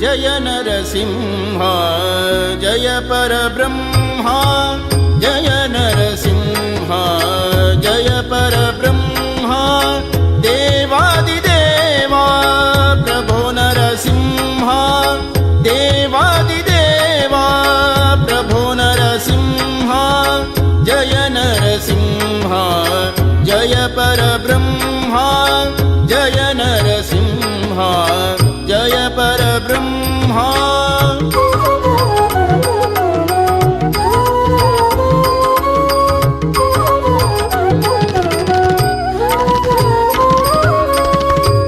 जय नरसिंह जय परब्रह्मा जय नरसिंह जय परब्रह्मा देवादिदेवा प्रभो नरसिंह देवादिदेवा प्रभो नरसिंह जय नरसिंह जय परब्रह्मा जय नरसिंह जय परब्रह्मा।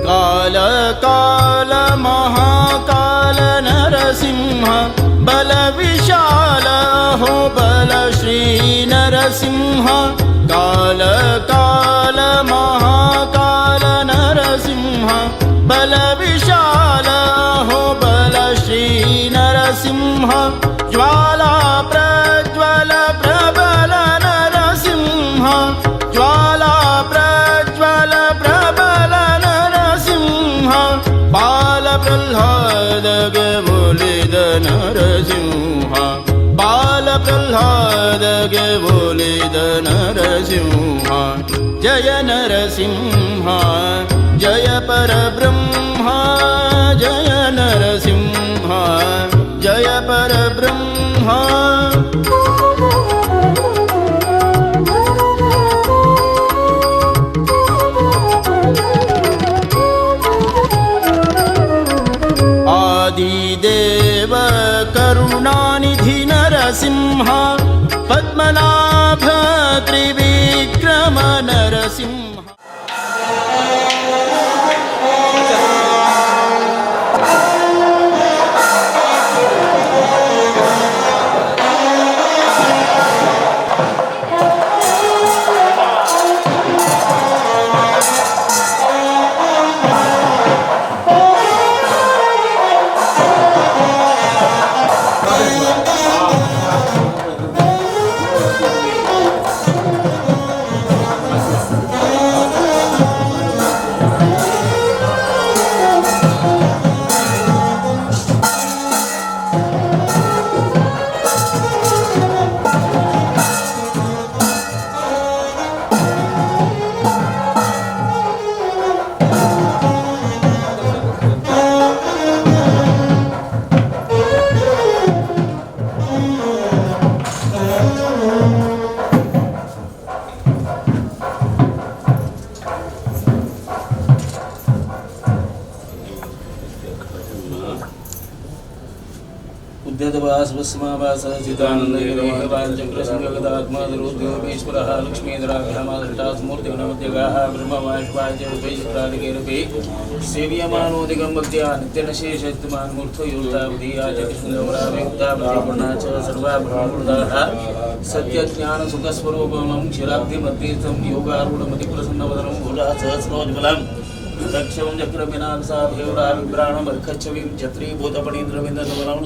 काल काल महाकाल नरसिंह बल विशाल हो बल श्री नरसिंह। काल काल महाकाल नरसिंह बल विशाल हो बल श्री नरसिंह। ज्वाला प्रज्वल प्रबल नरसिंह ज्वाला प्रज्वल प्रबल नरसिंह बाल प्रह्लाद बोलिद नरसिंह बाल प्रह्लाद बोलिद नरसिंह। जय नरसिंह जय परब्रह्मा जय नरसिंह जय परब्रह्मा। आदिदेव करुणानिधि नरसिंह पद्मनाभ त्रिविक्रम नरसिंह। उद्यतवासवस्मावासचिदानन्दगिरिवाचक्रसङ्गगतात्मादरुद्योगेश्वरः लक्ष्मीधराभ्यामादृष्टास्मूर्तिगुणमध्यगाः ब्रह्मवायुष्वाचरूपैश्वरादिकैरपि सेव्यमानोदिकं भक्त्या नित्यनशेषयुक्तमान्मूर्धयोक्तावधीयाचकृष्णगौरावयुक्ता च सर्वा ब्रह्मवृताः सत्यज्ञानसुखस्वरूपमं क्षीराब्धिमध्यस्थं योगारूढमतिप्रसन्नवदनं भूलासहस्रोज्ज्वलम् दक्षं चक्रमिनांसा भेवराविभ्राणमर्खच्छविं छत्रीभूतपणीन्द्रविन्दनवनं।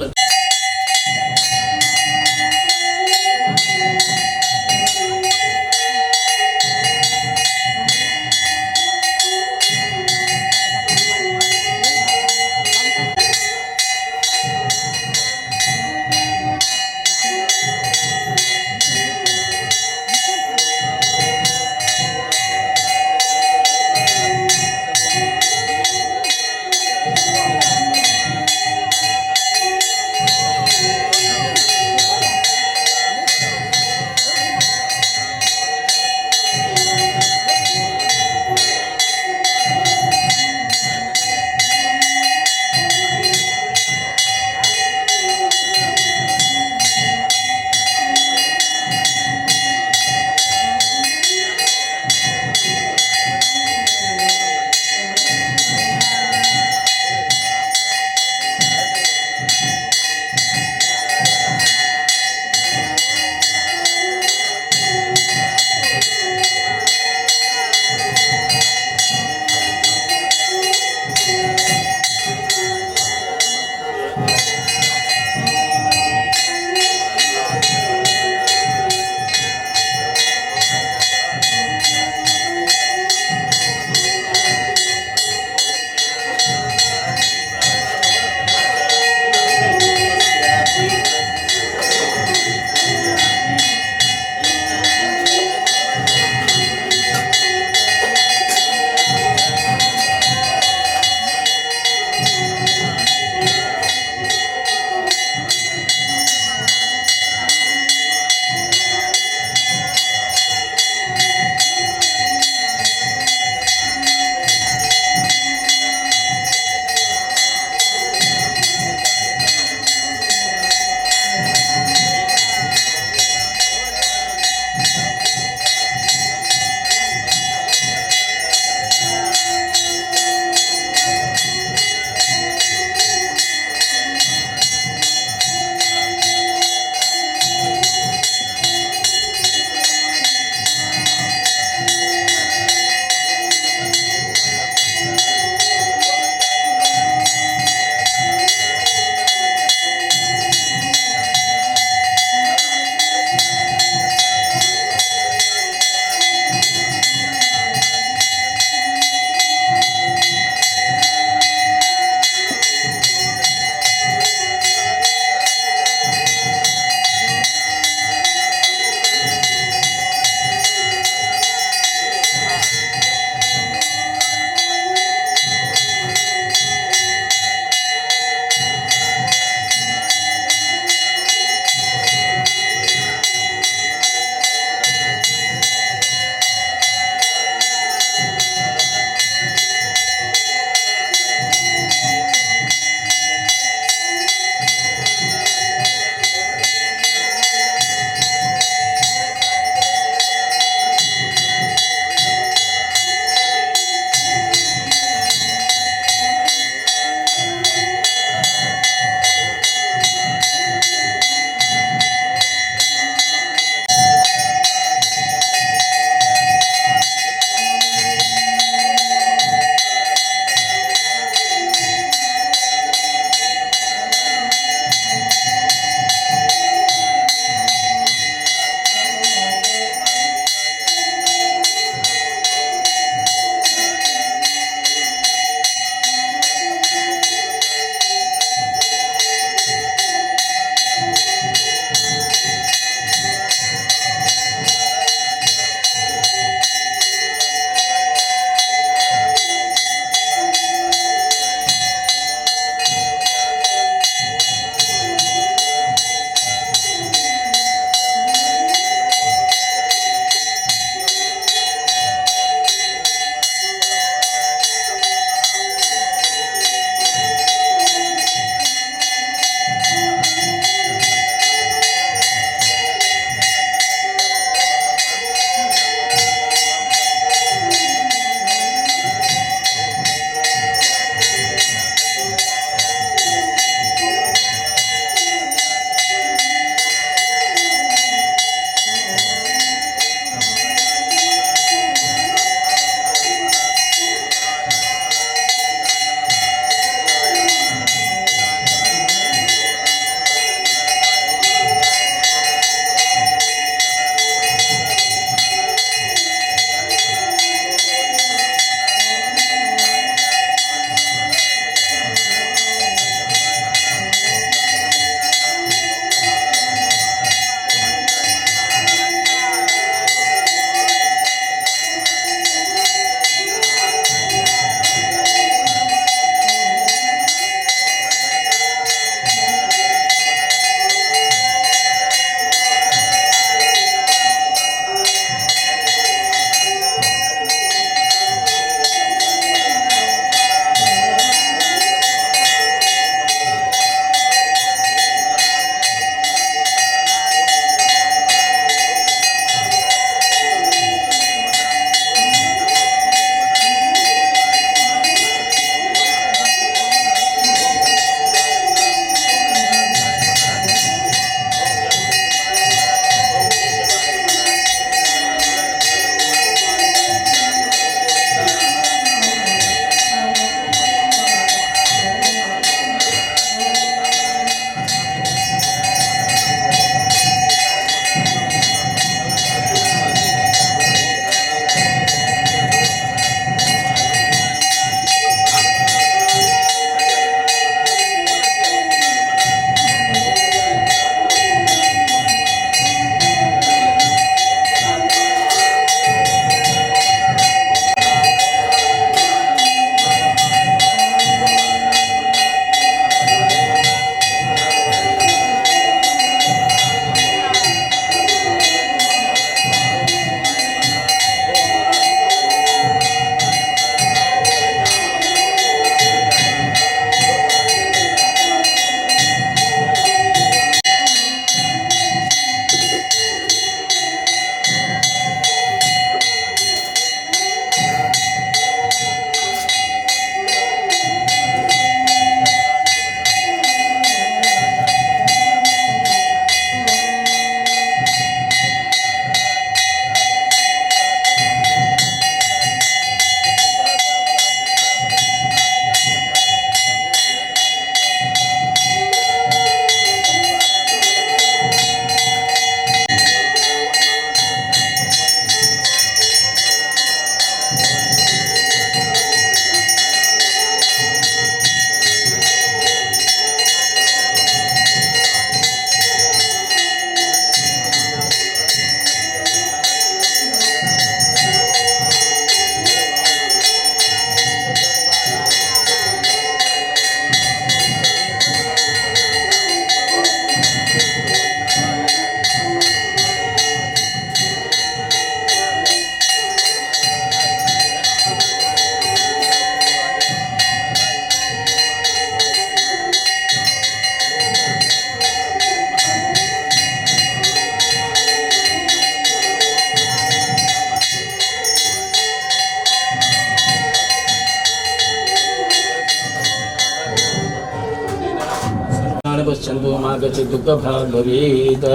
मित्राणि पश्यन्तु मा कश्चित् दुःखभाग् भवेत्.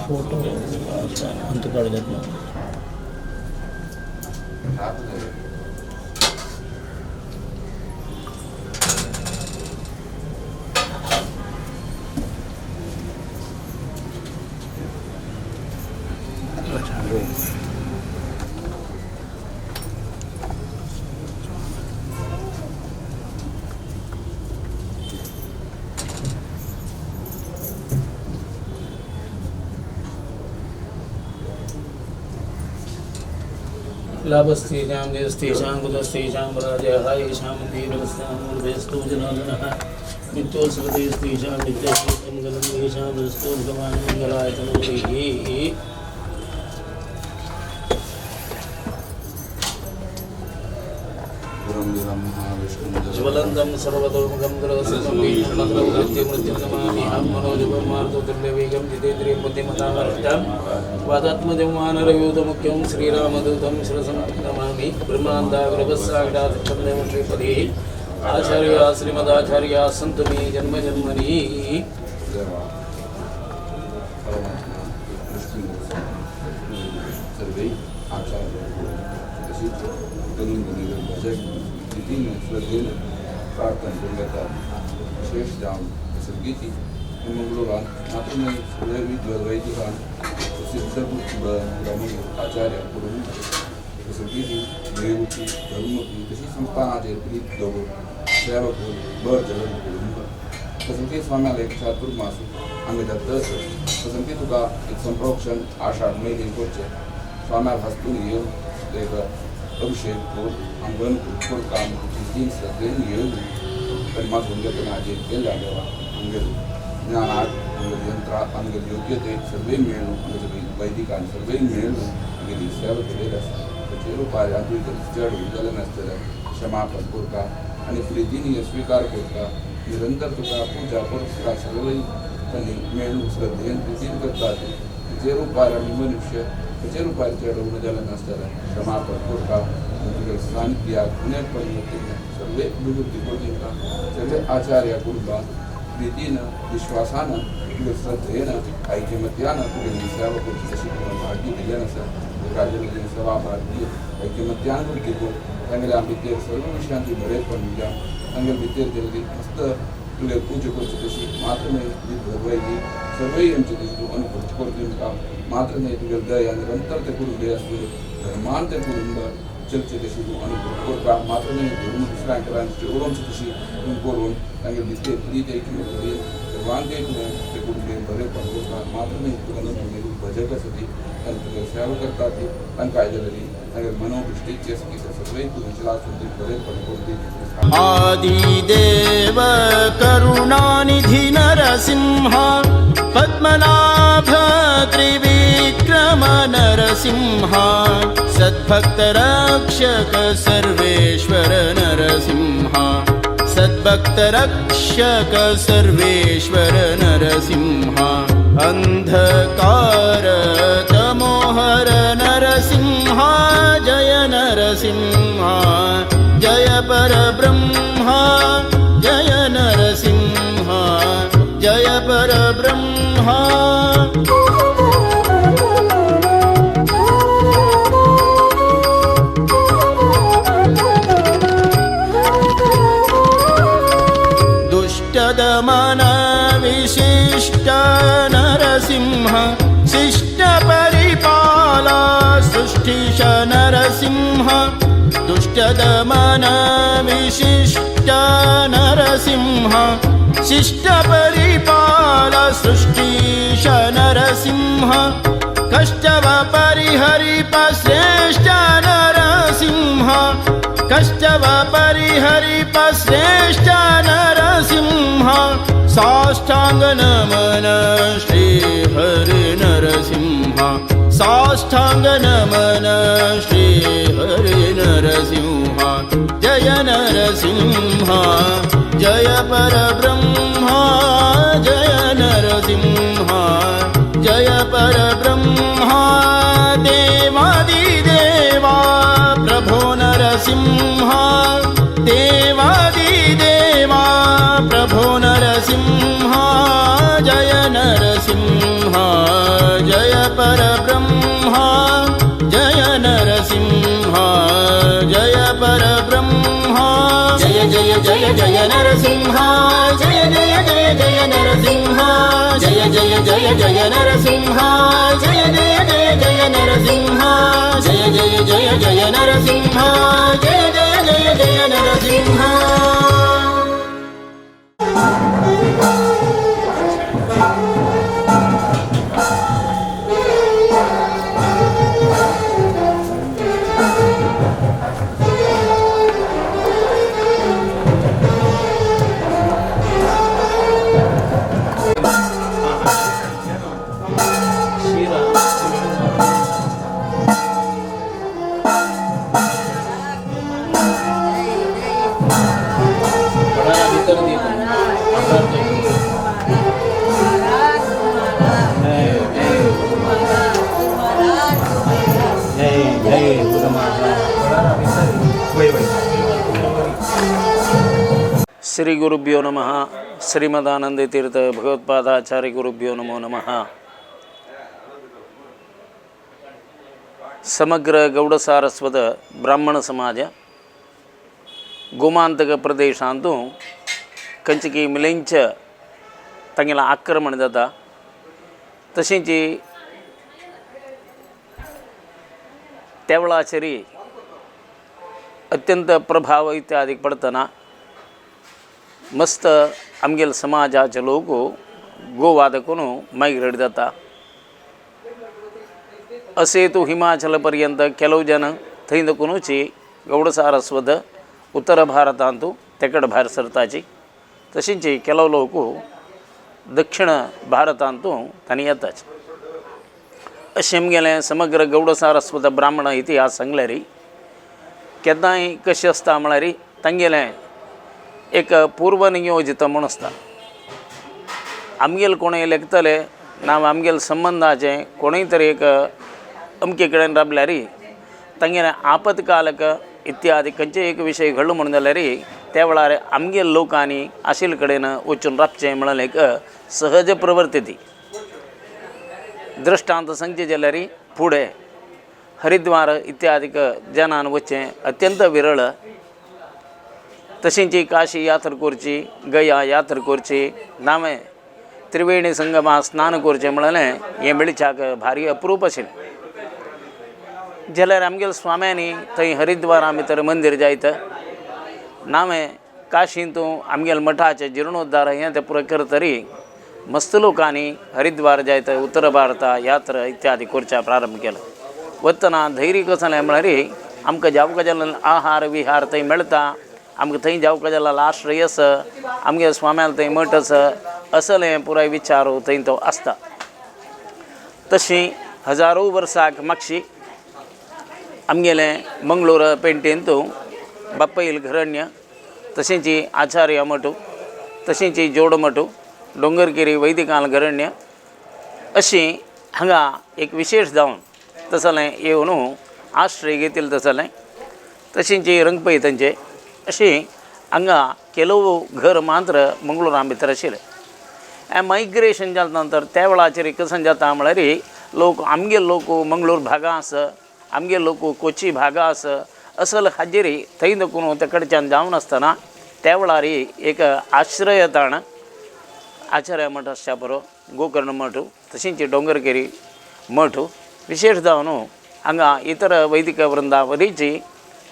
फोटो अंत काढल्यात ना. लाभस्तेषां जयस्तेषां कुतस्तेषां पराजयः येषां दीर्घस्यां हृदयस्थो जनार्दनः नित्योऽस्मृतयस्तेषां नित्यं गलं येषां रस्तो भगवान् मङ्गलाय तनोरिः. ज्वलन्तं सर्वतोमुखं ग्रहसमृत्युमृत्युं नमामि अहं मनोजपं मारुतुल्यवेगं जितेन्द्रियं बुद्धिमतां वरिष्ठं वातात्मजं वानरयूथमुख्यं श्रीरामदूतं शिरसं नमामि. ब्रह्मान्दाग्रभस्सागराधिक्षं श्रीपतिः आचार्या श्रीमदाचार्या सन्तु मे जन्म जन्मनि. सर्वे आचार्य श्रद्धेन प्रार्थना करून घेतात. विशेष जावन सगळीची मंगळूरान मात्र न्हय सगळे वैदिकान प्रसिद्ध ब्राह्मण आचार्य पुरोहीत सगळीची देवची धर्मची तशी संस्थानाचेर प्रीत दवरून सेवा करून बर जगन करून तसं स्वाम्याला एक चातुर्मास हांगा जाता तसं तुका एक संप्रोक्षण आषाढ महिने करचें स्वाम्याक हस्तून येवन एक अभिषेक करून आंगण करून काम तीन श्रद्धेन येवन आनी मागून घेतना हाजेर केल्या देवा आमगेले ज्ञानाक आमगेले यंत्राक आमगेले योग्यते सर्वे मेळून आमगे वैदिकान सर्वे मेळून आमगेली सेवा केलेली आसा. ताचेर उपाय तुवें जर चड जालें नासतलें क्षमापण करता आनी प्रितीन हें स्विकार करता निरंतर तुका पुजा करता सर्वय तांणी मेळून श्रद्धेन प्रितीन करता. ताचेर उपाय आमी मनुष्य ताचेर उपाय चड उणें जालें नासतलें क्षमापण करता तुगे सानिध्याक उणेपण सर्वे अभिवृद्धी करून सर्वे आचार्य कुटुंबान प्रितीन विश्वासान तुगे श्रद्धेन ऐकमत्यान तुगे सेवा करची तशी तुका भाग्य दिल्लें आसा. राजाची सेवा भाग्य ऐकमत्यान वृद्धी कर तांगेल्या भितर सर्व विशयांत बरेपण दिल्या तांगेल्या भितर दिल्ली मस्त तुगे पूजा करची तशी मात्र न्हय वैदी सर्वय आमचे तशी तूं अनुकूल करून तुमकां मात्र न्हय तुगे दया निरंतर ते कुटुंब आसूं धर्मान ते कुटुंब चलचे तशी तूं अनुकूल करता. मात्र न्हय धर्म दुसऱ्यांक उलोवचे तशी तूं करून तांगेले भितर प्रीत ऐकमत्य सर्वांकय तुवें ते कुटुंबेन बरेपण करता. मात्र न्हय तुका तुगेली भजक आसा ती तांकां तुगे सेवा करता ती तांकां आयदली तांगेले मनोवृश्टीची आसा ती सगळें तुवें आसून ती बरेपण करून दी. आदिदेव करुणानिधि नरसिंह पद्मनाभ त्रिविक्रम नरसिंह सद्भक्तरक्षक सर्वेश्वर नरसिंह सद्भक्तरक्षक सर्वेश्वर नरसिंह अंधकार तमोहर नरसिंह जय नरसिंह जय परब्रह्मा जय नरसिंह जय परब्रह्मा. दुष्टदमन विशिष्ट नरसिंह शिष्ट परिपाला सृष्टिश नरसिंह दुष्टदमन विशिष्ट नरसिंह शिष्ट परिपाल सृष्टिश नरसिंह कष्टव परिहरिप श्रेष्ठ नरसिंह कष्टव परिहरिप श्रेष्ठ नरसिंह साष्टांग नमन श्री हरि नरसिंह साष्टांग नमन श्री हरि नरसिंह जय नरसिंह जय परब्रह्मा जय नरसिंह जय परब्रह्मा देवादिदेवा प्रभो नरसिंह जय जय नरसिंह जय जय जय जय नरसिंह जय जय जय जय नरसिंह जय जय जय जय नरसिंह जय जय जय जय नरसिंह जय जय जय जय नरसिंह. श्री गुरुभ्यो नमः. श्रीमदानंद तीर्थ भगवत्पादाचार्य गुरुभ्यो नमो नमः. समग्र गौड सारस्वत ब्राह्मण समाज गोमांतक प्रदेशांतु कंचकी मिलेंच तांगेलें आक्रमण जाता. तशेंच त्या वेळाचेर अत्यंत प्रभाव इत्यादी पडटना मस्त आमगेले समाजाचे लोक गोवा दाखोवन मायग्रेट जाता. अशें तूं हिमाचल पर्यंत ಕೆಲವು जन थंय दाखोवनूच गौड सारस्वत उत्तर भारतांतू तेकड भायर सरताची. तशेंच ಕೆಲವು लोक दक्षिण भारतांतू तांणी येताची. अशें आमगेलें समग्र गौड सारस्वत ब्राह्मण इतिहास सांगल्यार केन्नाय कशें आसता म्हळ्यार तांगेलें एक पूर्वनियोजित म्हूण आसता. आमगेले कोणूय लेखतले ना आमगेले संबंदाचें कोणूय तरी एक अमके कडेन राबल्यार तांगेलें आपतकालक इत्यादी खंयचेय एक विशय घडलो म्हणून जाल्यार त्या वेळार आमगेले लोकांनी आशिल्ले कडेन वचून राबचें म्हणल्यार एक सहज प्रवृत्ती ती. दृश्टांत सांगचें जाल्यार फुडें हरिद्वार इत्यादीक जनान वचचें अत्यंत विरळ. तशेंच काशी यात्रा करची, गया यात्रा करची, नावें त्रिवेणी संगमा स्नान करचें म्हणलें हें मेळच्याक भारी अप्रूप आशिल्लें. जाल्यार आमगेल्या स्वाम्यांनी थंय हरिद्वारा भितर मंदीर जायत नावें काशींतू आमगेल्या मठाचें जिर्णोद्धार हें तें पुरो करतरी मस्त लोकांनी हरिद्वार जायत उत्तर भारता यात्रा इत्यादी करच्या प्रारंभ केलो. वतना धैर्य कसलें म्हळ्यार आमकां जावका जाल्यार आहार विहार थंय मेळटा, आमकां थंय जावका जाल्यार आश्रय आसा, आमगे स्वाम्याल थंय मठ आसा, असलें पुराय विचार थंय तो आसता. तशी हजारो वर्साक मागशी आमगेलें मंगळूर पेंटेंतू बापयल घरण्य, तशेंच आचार्य मठ, तशेंच जोड मठ, डोंगरगिरी वैदिकाल घरण्य अशी हांगा एक विशेष जावन तसलें येवन आश्रय घेतिल्लें तसलें. तशेंच रंगपै तांचे अशी हांगा ಕೆಲವು घर मात्र मंगळुरा भितर आशिल्लें. हें मायग्रेशन जालें नंतर त्या वेळाचेर कशें जाता म्हळ्यार लोक आमगे लोक मंगळूर भागा आसा, आमगे लोक कोची भागा आसा असल हाजेर थंय देखून ते कडच्यान जावन आसतना त्या वेळार एक आश्रयताण आचार्य मठ आसच्या बरो गोकर्ण मठ, तशेंच डोंगरगिरी मठ विशेष जावन हांगा इतर वैदिक वृंदावरीची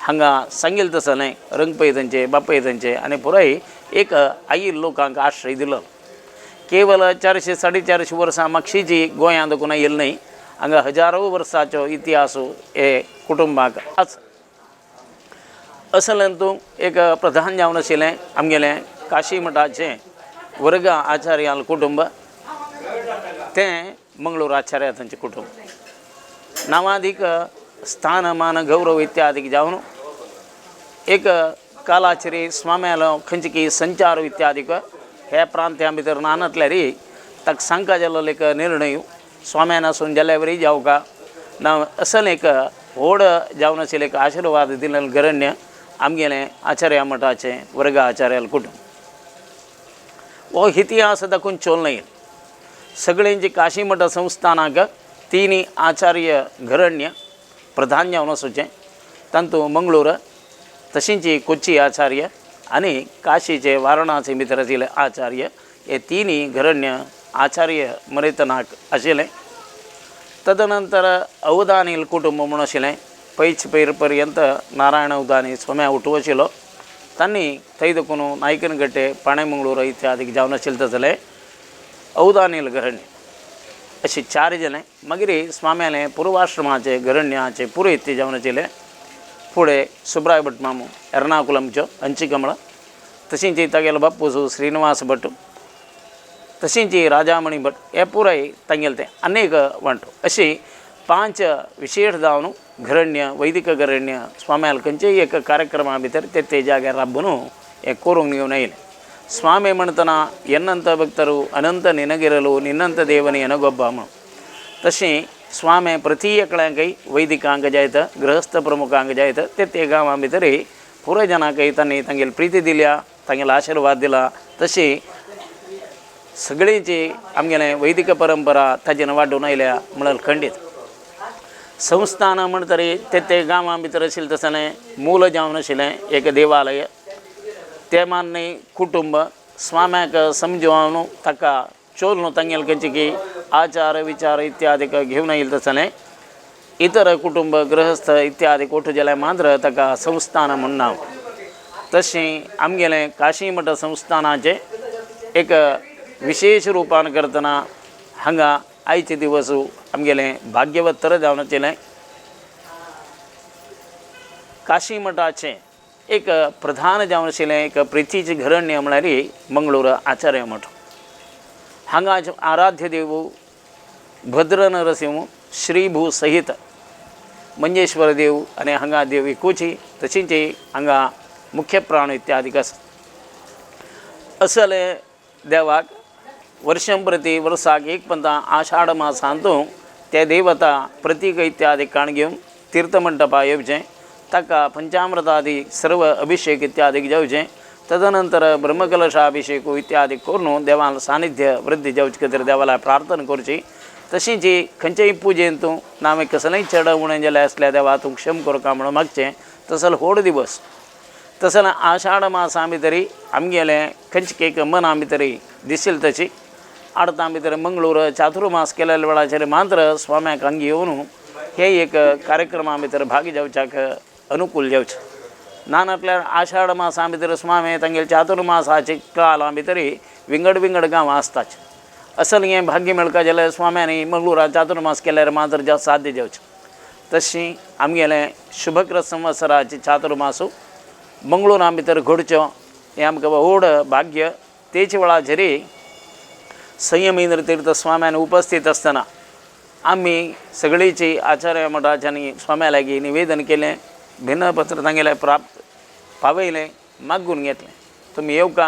हांगा सांगील तसलें रंगपै तांचे बापय तांचे आनी पुराय एक आई लोकांक आश्रय दिलो. केवल चारशे साडे चारशे वर्सां मागशीची गोंयांत देखून आयिल्लें न्हय, हांगा हजारो वर्साचो इतिहास हे कुटुंबाक आसा. असलें तूं एक प्रधान जावन आशिल्लें आमगेलें काशी मठाचें वर्ग आचार्याल कुटुंब, तें मंगळूर आचार्य तांचें कुटुंब नांवादीक स्थानमान गौरव इत्यादी जावन एक कालाचेर स्वाम्यालो खंयची संचार इत्यादीक ह्या प्रांत्या भितर नानातल्यार ताका सांगका जाल्लो एक निर्णय स्वाम्यान आसून जाल्यार वरी जावका ना असलें एक व्हड जावन आशिल्लें एक आशिर्वाद दिल्लें घरण्य आमगेलें आचार्य मठाचें वर्ग आचार्याल कुटुंब. हो इतिहास दाखोवन चोल न्हय. सगळ्यांची काशी मठ संस्थानाक तिनी आचार्य घरण्य प्रधान जावन आसूचें, तातूंत मंगळूर तशेंच कोची आचार्य आनी काशीचे वारणासी भितर आशिल्ले आचार्य हे तिनूय घरण्य आचार्य मरेतनाक आशिल्लें. तदनंतर अवदानील कुटुंब म्हूण आशिल्लें पैच पैर पर्यंत नारायण अवदानी स्वाम्या उठू आशिल्लो तांणी थंय देखून नायकनगट्टे पाणेमंगळूर इत्यादी जावन आशिल्लें तसलें अवदानील घरण्य अशें चार जालें. मागीर स्वाम्यालें पुर्वाश्रमाचें घरण्याचें पुरोयत जावन आशिल्लें फुडें सुब्राय भट मामू एर्नाकुलमचो अंचिकमळ तशींच तागेलो बापूस श्रीनिवास भट तशींच राजामणी भट हे पुराय तांगेलें तें अनेक वांटो अशी 5 विशेष जावन घरण्य वैदिक घरण्य स्वाम्याल खंयचेय एक कार्यक्रमा भितर ते ते जाग्यार राबून हें करूंक घेवन आयलें. स्वामी म्हणटना ಎನ್ನಂತ ಭಕ್ತರು ಅನಂತ ನಿನಗಿರಲು ನಿನ್ನಂತ ದೇವನಿ ಎನಗೊಬ್ಬ म्हणून तशें स्वामी प्रति एकल्यांकय वैदिकांक जायत गृहस्थ प्रमुखांक जायत ते ते गांवां भितर पुराय जनांकय तांणी तांगेली प्रिती दिल्या तांगेलो आशिर्वाद दिला. तशी सगळींची आमगेलें वैदिक परंपरा ताजेन वाडून आयल्या म्हणल्यार खंडीत. संस्थानां म्हणटरी ते ते गांवां भितर आशिल्लें तसलें मूल जावन आशिल्लें एक देवालय ते मान्य कुटुंब स्वाम्याक समजावन ताका चोल तांगेले खंयचे की आचार विचार इत्यादी घेवन आयिल्लें तसलें इतर कुटुंब गृहस्थ इत्यादी कोठू जाल्यार मात्र ताका संस्थान म्हूण नांव. तशें आमगेलें काशी मठ संस्थानाचें एक विशेश रुपान करतना हांगा आयचे दिवस आमगेलें भाग्यवत्तर जावन आशिल्लें. काशी मठाचें एक प्रधान जावन आशिल्लें एक प्रितीचें घरण्य म्हळ्यार मंगळूर आचार्य मठ. हांगा आराध्य देव भद्र नरसिंह श्रीभू सहित मंजेश्वर देव आनी हांगा देव एकूची तशींच हांगा मुख्य प्राण इत्यादी आसा. असले देवाक वर्षं प्रति वर्साक एक पंता आषाढ मासांतू ते देवता प्रतीक इत्यादी काण घेवन तीर्थमंटपा येवचें ताका पंचामृतादी सर्व अभिषेक इत्यादी जावचें तदनंतर ब्रह्मकलशाभिषेक इत्यादी करून देवान सानिध्य वृद्धी जावचे खातीर देवाला प्रार्थना करची. तशींच खंयचेय पुजेन तूं नांव कसलेंय चेड उणें जालें आसल्यार देवा तूं क्षम करका म्हणून मागचें तसलो व्हड दिवस. तसो आषाढ मासा भितर आमगेलें खंयचे एक मना भितर दिशील तशी आडतां भितर मंगळूर चातुर्मास केल्ल्या वेळाचेर मात्र स्वाम्याक हांगा येवन हे एक कार्यक्रमा भितर भाग जावच्याक अनुकूल जावचें. ना म्हटल्यार आषाढ मासा भितर स्वामी तांगेले चातुर्मासाचे काला भितर विंगड विंगड गांवां आसताच. असल हें भाग्य मेळका जाल्यार स्वाम्यांनी मंगळुरा चातुर्मास केल्यार मात्र जास्त साध्य जावचें. तशी आमगेलें शुभकृत संवत्सराचे चातुर्मासू मंगळुरा भितर घडच्यो हें आमकां व्हड भाग्य. तेच वेळाचेर संयमेंद्र तीर्थ स्वाम्यान उपस्थित आसतना आमी सगळींची आचार्य मठाच्यानी स्वाम्या लागीं निवेदन केलें भिन्नपत्र तांगेलें प्राप्त पावयलें मागून घेतलें तुमी येवका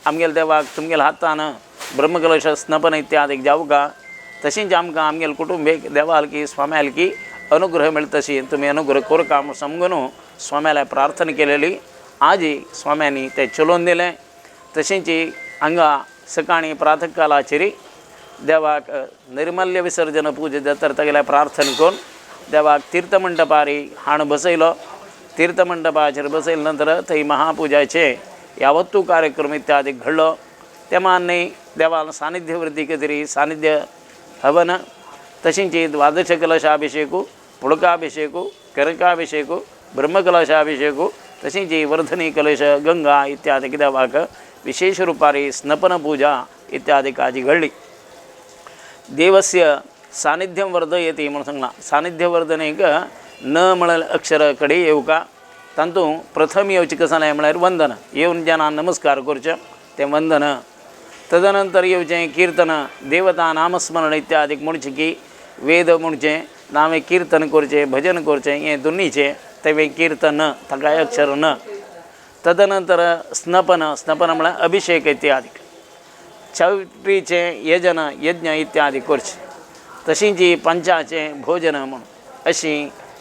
आमगेल्या देवाक तुमगेल्या हातान ब्रह्मकलश स्नपन इत्यादी जावका तशेंच आमकां आमगेले कुटुंबेक देवालकी स्वाम्यालकी अनुग्रह मेळटा तशी तुमी अनुग्रह करका म्हूण समजून स्वाम्याला प्रार्थना केलेली आजी स्वाम्यांनी तें चलोवन दिलें. तशेंच हांगा सकाळीं प्रातकालाचेर देवाक निर्मल्य विसर्जन पूजा जाता तागेल्या प्रार्थना करून देवाक तीर्थमंडपारी हाण बसयलो. तीर्थमंडपाचेर बसयले नंतर थंय महापुजाचे यावत्तू कार्यक्रम इत्यादी घडलो. ते मान्य देवान सानिध्य वृद्धी खातीर सानिध्य हवन तशींच द्वादश कलशाभिषेक पुळकाभिषेक करकाभिषेक ब्रह्मकलशाभिषेक तशींच वर्धनी कलश गंगा इत्यादी देवाक विशेष रुपारी स्नपन पूजा इत्यादी काजी घडली. देवस्य सानिध्यं वर्धयति म्हणून सांगलां. सानिध्य वर्धनेक न म्हळ्यार अक्षर कडेन येवका तातूंत प्रथम येवचें कशें जालें म्हळ्यार वंदन येवन जेन्ना नमस्कार करचें तें वंदन. तदनंतर येवचें कीर्तन देवता नामस्मरण इत्यादी म्हणचें की वेद म्हणचें नामे कीर्तन करचें भजन करचें हें दोनीचें तें कीर्तन ताका अक्षर न. तदनंतर स्नपन स्नपन म्हळ्यार अभिषेक इत्यादी चवटीचें यजन यज्ञ इत्यादी करचें. तशींच पंचाचें भोजन म्हूण अशी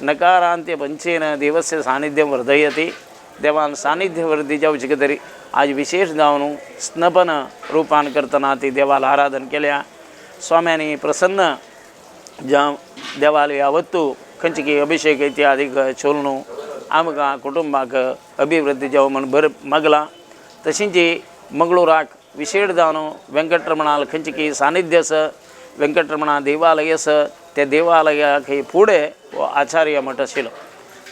नकारांत्य पंचेन देवस्य सानिध्यं वर्धयति देवान सानिध्य वृद्धी जावचे खातीर आज विशेष जावन स्नपन रुपान करतना ती देवाला आराधन केल्या. स्वाम्यांनी प्रसन्न जावं देवाल यावत्तू खंयचे की अभिषेक इत्यादी चोलनू आमकां कुटुंबाक अभिवृद्धी जावं म्हूण बरें मागलां. तशींच मंगळुराक विशेश जावन वेंकटरमणाल खंयची सानिध्य आसा, वेंकटरमणा देवालय आसा, त्या देवालयाक फुडें हो आचार्य मठ आशिल्लो.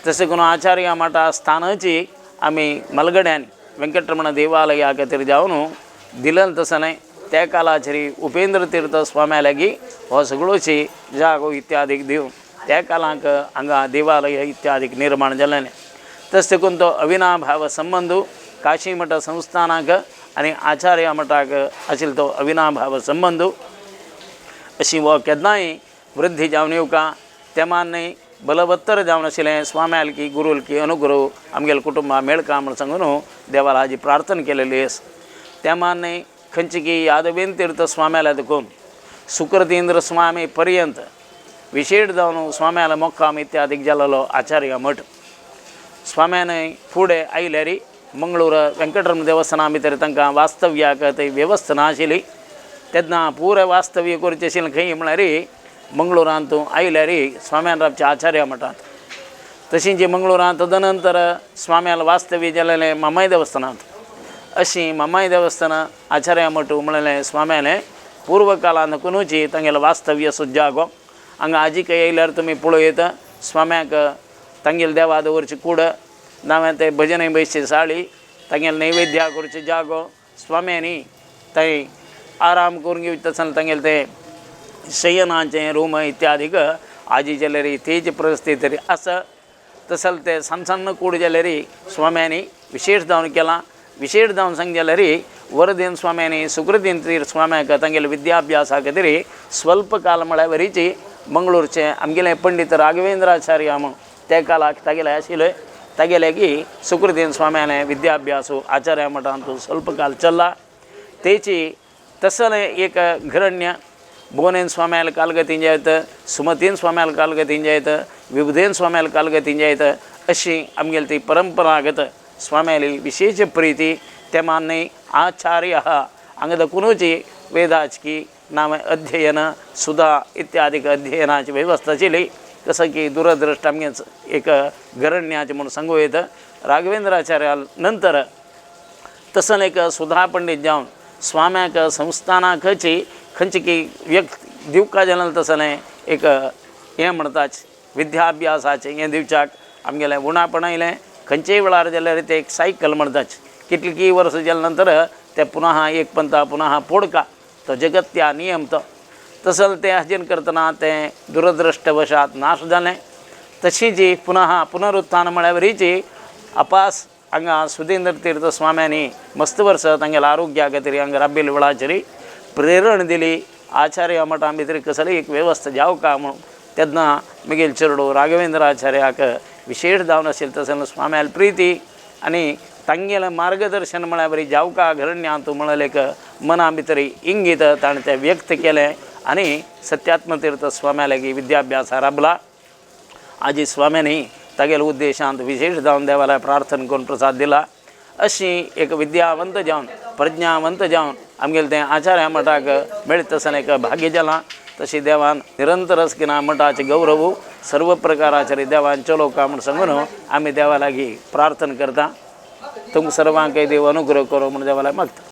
तशें करून आचार्य मठा स्थानाची आमी मलगड्यान वेंकटरमण देवालया खातीर जावन दिलें तसें न्हय त्या काळाचेर उपेंद्र तीर्थ स्वाम्या लागीं हो सगळोची जागो इत्यादीक दिवन त्या काळाक हांगा देवालय इत्यादीक निर्माण जालें. तशें देखून तो अविनाभाव संबंद काशी मठ संस्थानाक आनी आचार्य मठाक आशिल्लो तो अविनाभाव संबंद अशी हो केन्नाय वृद्धी जावन येवका तेमान न्हय बलवत्तर जावन आशिल्लें स्वाम्यालकी गुरुलकी अनुग्रह आमगेल्या कुटुंबा मेळका म्हूण सांगून देवाला हाजी प्रार्थना केलेली आसा. तेमान न्हय खंयची की यादवेन तीर्थ स्वाम्याला देखून सुकृतींद्र स्वामी पर्यंत विशेश जावन स्वाम्याला मोक्काम इत्यादीक जालेलो आचार्य मठ स्वाम्यान फुडें आयल्यार मंगळूर वेंकटरमण देवस्थाना भितर तांकां वास्तव्याक थंय वेवस्था नाशिल्ली तेन्ना पुरें वास्तव्य करचें आशिल्लें खंय म्हळ्यार मंगळुरांत आयल्यार स्वाम्यान रावच्या आचार्य मठांत. तशीं जी मंगळुरांत तदनंतर स्वाम्याल वास्तव्य जालेलें मामाय देवस्थानांत. अशीं मामाय देवस्थान आचार्य मठ म्हणलें स्वाम्यालें पूर्वकालांत कोनूची तांगेलें वास्तव्य सुजागो हांगा आजीकय येयल्यार तुमी पळोवं स्वाम्याक तांगेले देवा दवरची कूड नावें ते भजने बैसची साळी तांगेले नैवेद्या करचे जागो स्वाम्यांनी थंय आराम करून घेवचे तसो तांगेले ते शयनाचें रूम इत्यादीक आजी जाल्यार तेजी परिस्थिती तरी आसा. तशें ते सान सान्न कूड जाल्यार स्वाम्यांनी विशेश जावन केलां. विशेश जावन सांग जाल्यार वरदेन स्वाम्यांनी सुकृतीन तीर्थ स्वाम्याक तांगेले विद्याभ्यासा खातीर स्वल्प काल म्हळ्यार वरीची मंगळूरचे आमगेले पंडित राघवेंद्राचार्य म्हूण त्या काळाक तागेले आशिल्ले तागेले की सुकृतीन स्वाम्याने विद्याभ्यास आचार्य मठांत स्वल्प काल चल्ला. तेची तसलें एक घरण्य भुवनेन स्वाम्याल कालगतीन जायत, सुमतीन स्वाम्याल कालगतीन जायत, विबुधेन स्वाम्याल कालगतीन जायत अशी आमगेली ती परंपरागत स्वाम्याली विशेष प्रिती. ते मान्य आचार्य हांगा दकुनूची वेदाचकी नाम अध्ययन सुधा इत्यादीक अध्ययनाची वेवस्था आशिल्ली. कसं की दूरदृष्ट आमगे एक घरण्याचें म्हूण सांगूं येता. राघवेंद्राचार्या नंतर तसं एक सुधा पंडित जावन स्वाम्याक संस्थानाकची खंयची की व्यक्त दिवका जालें तसलें एक हें म्हणटाच विद्याभ्यासाचें हें दिवच्याक आमगेलें उणापण आयलें. खंयचेय वेळार जाल्यार तें एक सायकल म्हणटाच कितली की वर्सां जाल्या नंतर तें पुनः एक पंथा पुनः पोडका तो जगत्या नियम तो तसं तें हाजेन करतना तें दुरदृष्टवशात नाश जालें. तशीं पुनः पुनरुत्थान म्हळ्यार वरीची अपास हांगा सुधेंद्र तीर्थ स्वाम्यांनी मस्त वर्सां तांगेल्या आरोग्या खातीर हांगा राबिल्ल्या वेळाचेर प्रेरण दिली. आचार्य मठां भितर कसली एक वेवस्था जावका म्हूण तेन्ना मुगेल चेडो राघवेंद्राचार्याक विशेश जावन आशिल्लें तशें स्वाम्याल प्रिती आनी तांगेलें मार्गदर्शन म्हळ्यार बरी जावका घरण्यांत म्हणलें एक मना भितर इंगीत ताणें तें व्यक्त केलें आनी सत्यात्मतीर्थ स्वाम्या लागीं विद्याभ्यास राबला. आजी स्वाम्यांनी तागेल्या उद्देशांत विशेश जावन देवाला प्रार्थना करून प्रसाद दिला. अशी एक विद्यावंत जावन प्रज्ञावंत जावन आमगेलें तें आचार्य मठाक मेळटा तसलें एक भाग्य जालां. तशी देवान निरंतरच कितें मठाचें गौरव सर्व प्रकाराचेर देवान चलोवका म्हूण सांगून आमी देवा लागीं प्रार्थना करता. तुमकां सर्वांकय देव अनुग्रह करूं म्हूण देवा लागीं मागता.